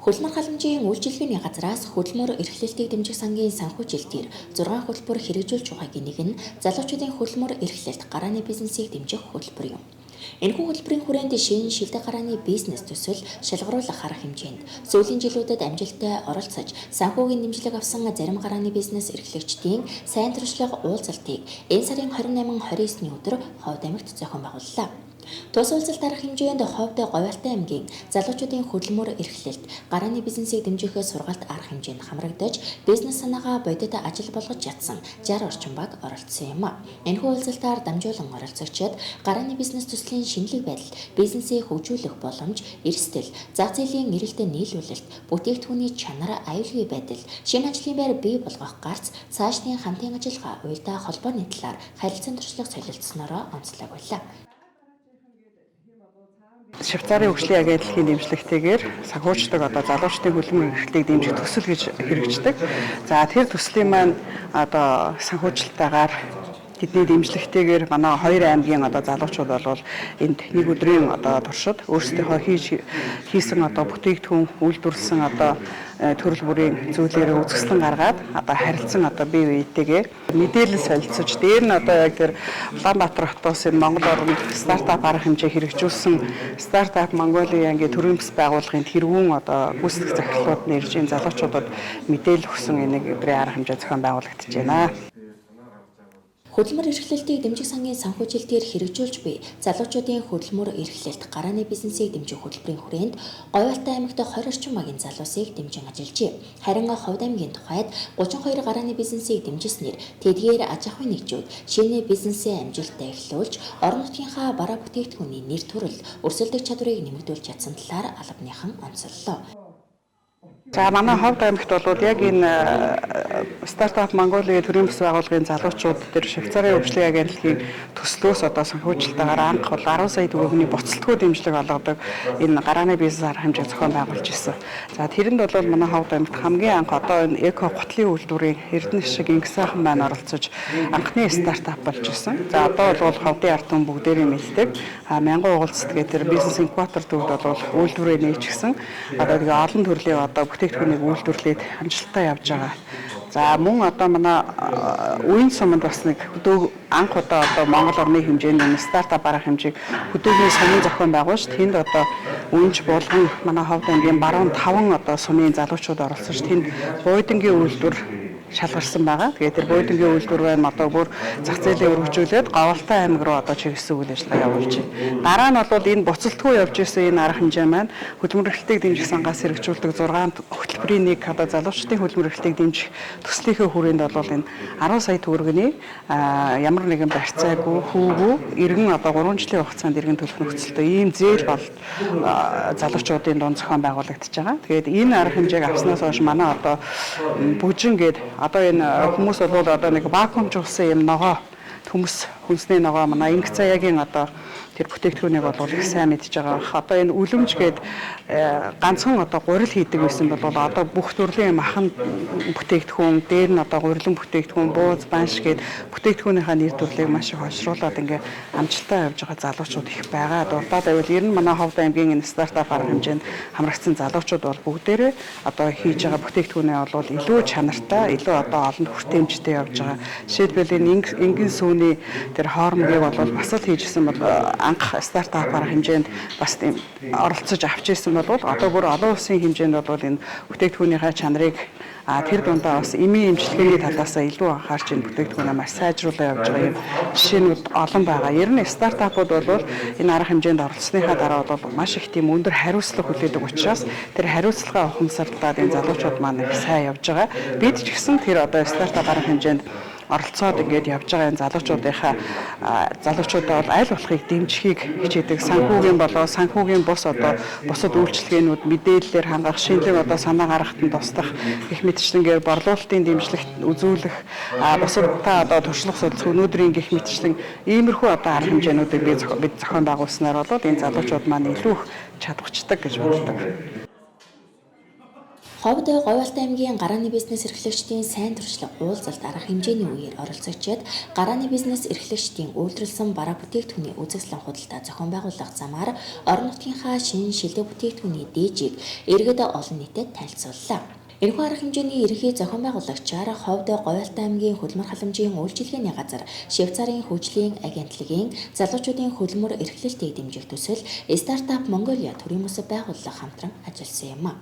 Хөдөлмөр халамжийн үйлчилгээний газраас хөдөлмөр эрхлэлтийг дэмжих сангийн санхүүжилтээр 6 хөтөлбөр хэрэгжүүлж байгаагийн нэг нь залуучуудын хөдөлмөр эрхлэлт гарааны бизнесийг дэмжих хөтөлбөр юм. Энэхүү хөтөлбөрийн хүрээнд шинэ шилдэг гарааны бизнес төсөл шалгаруулах арга хэмжээнд сүүлийн жилүүдэд амжилттай оролцож санхүүгийн дэмжлэг авсан зарим гарааны бизнес эрхлэгчдийн сайн туршлага уулзалтыг энэ сарын 28, 29-ний өдөр Ховд аймагт зохион байгууллаа. Тус уулзалт арга хэмжээнд Ховд Говьалтай аймгийн залуучуудын хөдөлмөр эрхлэлт гарааны бизнесийг дэмжих сургалт арга хэмжээнд хамрагдаж бизнес санаагаа бодит ажил болгож чадсан 60 орчим баг оролцсон юм. Энэхүү уулзалтаар дамжуулан оролцогчид гарааны бизнес төслийн шинэлэг байдал, бизнесийг хөгжүүлэх боломж, эрсдэл, зах зээлийн эрэлтээ нийлүүлэлт, бүтээгдэхүүний чанар, аюулгүй байдал, шинэ ажлын байр бий болгох гарц, цаашдын хамтын ажиллагаа, уялдаа холбооны талаар харилцан туршлага солилцсоноороо онцлог байлаа. Швейцарын хөгжлийн агентлагийн дэмжлэгтэйгээр санхүүждэг одоо залуучдын хөдөлмөр эрхлэлтийг дэмжих төсөл гэж хэрэгждэг. За, тэр төслийн маань одоо санхүүжилтаагаар, тэдний дэмжлэгтэйгээр манай хоёр аймгийн одоо залуучууд бол энд нэг өдрийн одоо туршид өөрсдийнхөө хийсэн одоо бүтээгдэхүүн, үйлдвэрлэсэн одоо төрөл бүрийн зүйлээрээ үзэсгэлэн гаргаад, одоо харилцан одоо бие биетэйгээ мэдээлэл солилцож, дээр нь одоо яг тэр Улаанбаатар хотоос энэ Монгол оронд стартап арга хэмжээ хэрэгжүүлсэн Стартап Монголиа гэх төрийн бас байгууллагын тэргүүн одоо гүйцэтгэх захирлууд нь ирж энэ залуучуудад мэдээлэл өгсөн энэ нэг өдрийн арга хэмжээ зохион байгуулагдаж байна. Хөдөлмөр эрхлэлтийг дэмжих сангийн санхүүжилтээр хэрэгжүүлж буй залуучуудын хөдөлмөр эрхлэлт гарааны бизнесийг дэмжих хөтөлбөрийн хүрээнд Говьалтай аймагт 20 орчим багийн залуусыг дэмжин ажиллажээ. Харин Ховд аймгийн тухайд 32 гарааны бизнесийг дэмжсэнээр тэдгээр аж ахуйн нэгжүүд шинэ бизнесээ амжилттай эхлүүлж, орон нутгийнхаа бараа бүтээгдэхүүний нэр төрөл, өрсөлдөх чадварыг нэмэгдүүлж чадсан талаар албаныхан онцоллоо. За, манай Ховд аймагт бол яг энэ Стартап Монголиа төрийн бас байгууллагын залуучууд тэр Швейцарын хөгжлийн агентлагийн төслөөс одоо санхүүжилтээр анх бол 10 сая төгрөгийн буцалтгүй дэмжлэг олгодог энэ гарааны бизнес арга хэмжээг зохион байгуулж ирсэн. За, тэрэнд бол манай Ховд аймагт хамгийн анх одоо энэ эко гутлын үйлдвэрийн Эрдэнэ шиг Ингэсайхан маань оролцож анхны стартап болж ирсэн. За, одоо бол Ховдын ард түмэн бүгдээрээ мэддэг. А Мянган угалцт гэх тэр бизнес инкубатор төвд бол үйлдвэрээ нээчихсэн. Одоо тэгээ олон төрлийн одоо бүтээгдэхүүнийг үйлдвэрлээд амжилттай явж байгаа. За, мөн одоо манай үеийн суманд бас нэг хөдөө анх удаа одоо Монгол орны хэмжээнд энэ стартап арга хэмжээг хөдөөгийн сумын зохион байгуулж, тэнд одоо Үнж, Булган, манай Ховд аймгийн баруун таван одоо сумын залуучууд оролцож, тэнд буудангийн үйлдвэр шалгарсан байгаа. Тэгээд тэр буудангийн үйлдвэр байна, одоо бүр зах зээлээ өргөжүүлээд Говьалтай аймаг руу одоо чиглэсэн үйл ажиллагаа явуулж байна. Дараа нь бол энэ буцалтгүй явж исэн энэ арга хэмжээ маань хөдөлмөр эрхлэлтийг дэмжих сангаас хэрэгжүүлдэг 6 хөтөлбөрийн нэг одоо залуучдын хөдөлмөр эрхлэлтийг дэмжих төслийнхээ хүрээнд бол энэ 10 сая төгрөгийн ямар нэгэн барьцаагүй, хүүгүй эргэн одоо 3 жилийн хугацаанд эргэн төлөх нөхцөлтэй ийм зээл бол залуучуудын дунд зохион байгуулагдаж байгаа. Тэгээд энэ арга хэмжээг авснаас хойш манай одоо бүжин гээд одоо энэ хүмүүс бол одоо нэг вакуумжуулсан юм ногоо, төмс хүнсний ногоо, манай Инг Заяагийн одоо тэр бүтээгдэхүүнийг бол их сайн мэдж байгаа. Одоо энэ үлэмж гээд ганцхан одоо гурил хийдэг байсан бол одоо бүх төрлийн махан бүтээгдэхүүн, дээр нь одоо гурилан бүтээгдэхүүн, бууз, банш гээд бүтээгдэхүүнийхаа нэр төрлийг маш их хойшруулад ингээ амжилттай явж байгаа залуучууд их байгаа. Дурдаад байвал ер нь манай Ховд аймгийн энэ стартап арга хэмжээнд хамрагдсан залуучууд бол бүгдээрээ одоо хийж байгаа бүтээгдэхүүнээ бол илүү чанартай, илүү одоо олонд хүртээмжтэй явж байгаа. Жишээлбэл, энэ энгийн сүүний тэр хоормогийг бол бас л хийжсэн бол анх стартап арга хэмжээнд бас тийм оролцож авч ирсэн бол одоо бүр олон улсын хэмжээнд бол энэ бүтээгдэхүүнийхээ чанарыг, тэр дундаа бас эмийн эмчилгээний талаас илүү анхаарч энэ бүтээгдэхүүнээ маш сайжруулаад явж байгаа юм жишээнүүд олон байгаа. Ер нь стартапууд бол энэ арга хэмжээнд оролцсныхаа дараа бол маш их тийм өндөр хариуцлага хүлээдэг учраас тэр хариуцлагаа ухамсарлаад энэ залуучууд маань их сайн явж байгаа. Бид ч гэсэн тэр одоо стартап арга хэмжээнд оролцоод ингээд явж байгаа энэ залуучуудаа бол аль болохыг дэмжихийг хичээдэг. Санхүүгийн болоо санхүүгийн бус одоо бусад үйлчилгээнүүд, мэдээллээр хангах, шинэлэг одоо санаа гаргахад нь туслах гэх мэтчлэнгээр борлуулалтын дэмжлэгт үзүүлэх, бусадтай одоо туршлага судалх, өнөөдрийн гэх мэтчлэн иймэрхүү одоо арга хэмжээнүүдийг бид зохион байгуулснаар бол энэ залуучууд маань илүү их чадварчдаг гэж боддог. Ховд Говьалтай аймгийн гарааны бизнес эрхлэгчдийн сайн туршлага уулзалт арга хэмжээний үеэр оролцогчид гарааны бизнес эрхлэгчдийн үйлдвэрлэсэн бараа бүтээгдэхүүний үзэсгэлэн худалдаа зохион байгуулах замаар орон нутгийнхаа шинэ шилдэг бүтээгдэхүүний дээжийг иргэд олон нийтэд танилцууллаа. Энэхүү арга хэмжээний ерөнхий зохион байгуулагчаар Ховд Говьалтай аймгийн хөдөлмөр халамжийн үйлчилгээний газар Швейцарын хөгжлийн агентлагийн залуучуудын хөдөлмөр эрхлэлтийг дэмжих төсөл Стартап Монголиа төрийн бус байгууллага хамтран ажилласан юм.